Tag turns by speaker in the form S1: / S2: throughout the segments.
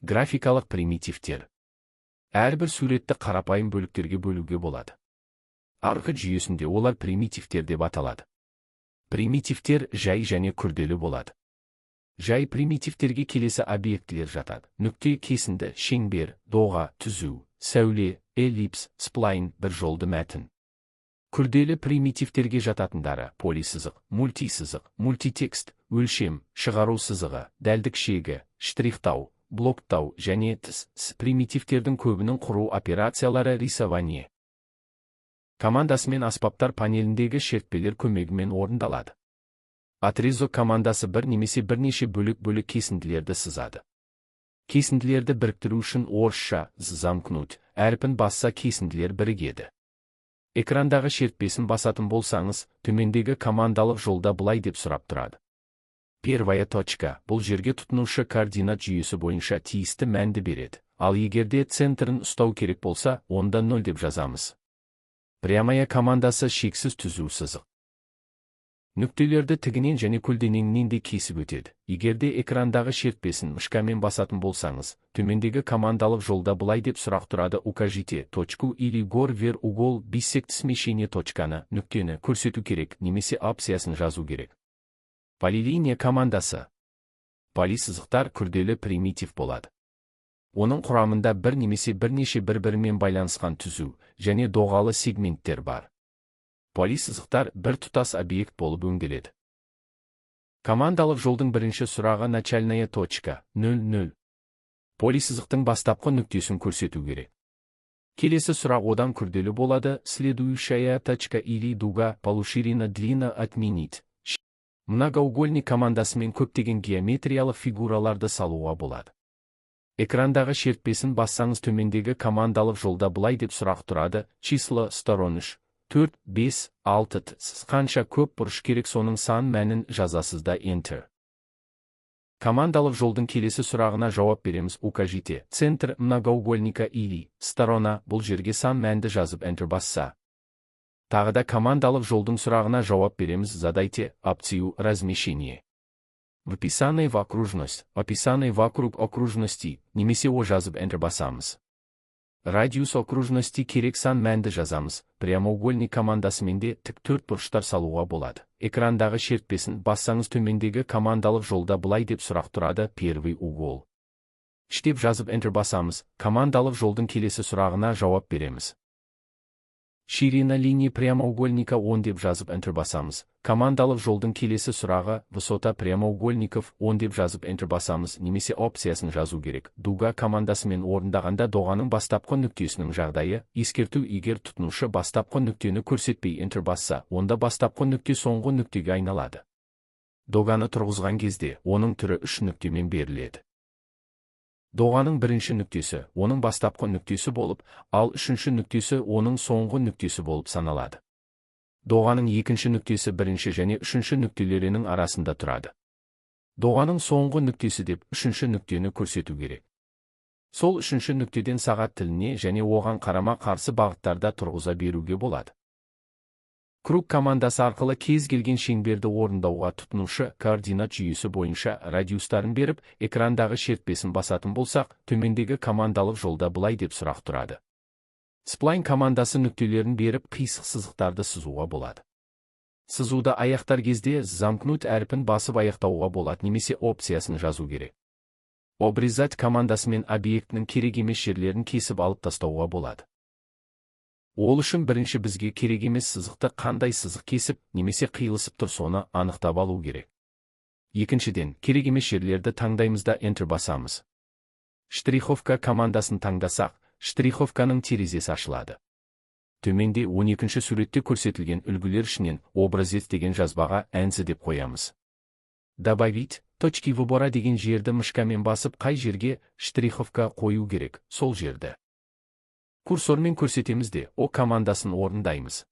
S1: Графикалық примитивтер. Әрбір суретті қарапайым бөліктерге бөлуге болады. Арғы жүйесінде олар примитивтер деп аталады. Примитивтер жай және күрделі болады. Жай примитивтерге келесі объектілер жатады: нүкте, кесінді, шеңбер, доға, түзу, сәуле, эллипс, сплайн, бір жолды мәтін. Күрделі примитивтерге жататындары: полисызық, мультисызық, мультитекст, өлшем, шығару сызығы, дәлдік шегі, штрихтау, блоктау және тіс. Примитивтердің көбінің құру операциялары «Рисование» командасымен аспаптар панеліндегі шертпелер көмегімен орындалады. Отрезок командасы бір немесе бірнеше бөлек-бөлек кесінділерді сызады. Кесінділерді біріктіру үшін орысша «замкнуть» әрпін басса, кесінділер бірігеді. Экрандағы шертпесін басатын болсаңыз, төмендегі командалық жолда былай деп сұрап тұрады: «Первая точка». Бұл жерге тұтынушы координат жүйесі бойынша тиісті мәнді береді. Ал егерде центрін ұстау керек болса, онда 0 деп жазамыз. Прямая командасы шексіз түзу сызық. Нүктелерді тігінен және көлденеңінен де кесіп өтеді. Егерде экрандағы шертпесін мышкамен басатын болсаңыз, төмендегі командалық жолда былай деп сұрақ тұрады: «Укажите точку или вер угол биссект смещения». Точканы, нүктені көрсету керек немесе опциясын жазу керек. Полилиния командасы. Полисызықтар күрделі примитив болады. Оның құрамында бір немесе бірнеше бір-бірімен байланысқан түзу және доғалы сегменттер бар. Полисызықтар бір тұтас объект болып өңделеді. Командалық жолдың бірінші сұрағы: «Начальная точка 0,0». Полисызықтың бастапқы нүктесін көрсету керек. Келесі сұрақ одан күрделі болады: «Следующая точка или дуга, полуширина, длина, отменить». Многоугольник командасымен көптеген геометриялық фигураларды салуға болады. Экрандағы шертпесін бассаңыз, төмендегі командалық жолда былай деп сұрақ тұрады: «Число сторон 3, 4, 5, 6». Сіз қанша көп бұрыш керек, соның сан мәнін жазасыз да, Enter. Командалық жолдың келесі сұрағына жауап береміз: «Укажите центр многоугольника или сторона». Бұл жерге сан мәнді жазып, Enter басса. Тағы да командалық жолдың сұрағына жауап береміз: «Задайте опцию размещения вписанной в окружность, описанной вокруг окружности» немесе «О» жазып, Enter басамыз. Радиус окружности керек сан мәнді жазамыз. Прямоугольник командасымен де тік төрт бұрыштар салуға болады. Экрандағы шертпесін бассаңыз, төмендегі командалық жолда былай деп сұрақ тұрады: «Первый угол 3» деп жазып, Enter басамыз. Командалық жолдың келесі сұрағына жауап береміз. «Ширина линии прямоугольника 10» деп жазып, Enter басамыз. Командалық жолдың келесі сұрағы: «Высота прямоугольников 10» деп жазып, Enter басамыз немесе опциясын жазу керек. Дуга командасымен орындағанда доғаның бастапқы нүктесінің жағдайы. Ескерту: егер тұтынушы бастапқы нүктені көрсетпей, Enter басса, онда бастапқы нүкте соңғы нүктеге айналады. Доганы тұрғызған кезде оның түрі үш нүктемен беріледі. Доғаның бірінші нүктесі оның бастапқы нүктесі болып, ал үшінші нүктесі оның соңғы нүктесі болып саналады. Доғаның екінші нүктесі бірінші және үшінші нүктелерінің арасында тұрады. Доғаның соңғы нүктесі деп үшінші нүктені көрсету керек. Сол үшінші нүктеден сағат тіліне және оған қарама қарсы бағыттарда тұрғыза беруге болады. Круг командасы арқылы кез келген шеңберді орындауға тұтынушы координат жүйесі бойынша радиустарын беріп, экрандағы шертпесін басатын болсақ, төмендегі командалық жолда былай деп сұрақ тұрады. Сплайн командасы нүктелерін беріп, қисық сызықтарды сызуға болады. Сызуды аяқтар кезде «замкнуть» әрпін басып аяқтауға болады немесе опциясын жазу керек. Обрезать командасымен объектінің керек емес жерлерін кесіп алып тастауға болады. Ол үшін бірінші бізге керек емес сызықты қандай сызық кесіп немесе қиылысып тұр, соны анықтап алу керек. Екіншіден, керек емес жерлерді таңдаймыз да, Enter басамыз. Штриховка командасын таңдасақ, штриховканың терезесі ашылады. Төменде 12 суретте көрсетілген үлгілер ішінен «Образец» деген жазбаға «ӘНЗ» деп қоямыз. «Добавить точки выбора» деген жерді мышкамен басып, қай жерге штриховка қою керек, сол жерді курсормен көрсетеміз де, О командасын орындаймыз.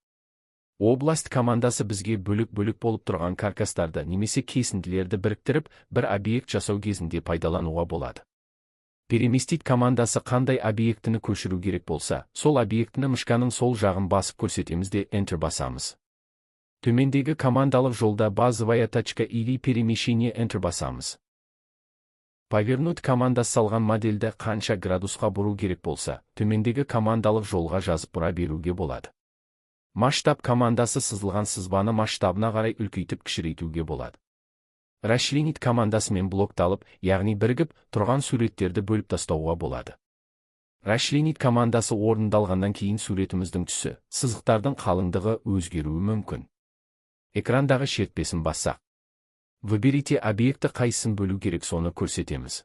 S1: Область командасы бізге бөлік-бөлік болып тұрған каркастарды немесе кесінділерді біріктіріп, бір объект жасау кезінде пайдалануға болады. Переместить командасы қандай объектіні көшіру керек болса, сол объектіні мышканың сол жағын басып көрсетеміз де, Enter басамыз. Төмендегі командалық жолда «Базовая точка или перемещение», Enter басамыз. Повернуть командасы салған модельді қанша градусқа бұру керек болса, төмендегі командалық жолға жазып бұра беруге болады. Масштаб командасы сызылған сызбаны масштабына қарай үлкейтіп, кішірейтуге болады. Расчленить командасымен блокталып, яғни бірігіп тұрған суреттерді бөліп тастауға болады. Расчленить командасы орындалғаннан кейін суретіміздің түсі, сызықтардың қалыңдығы өзгеруі мүмкін. Экрандағы шертпесін бассақ, «Выберите объекты», қайсысын бөлу керек, соны көрсетеміз.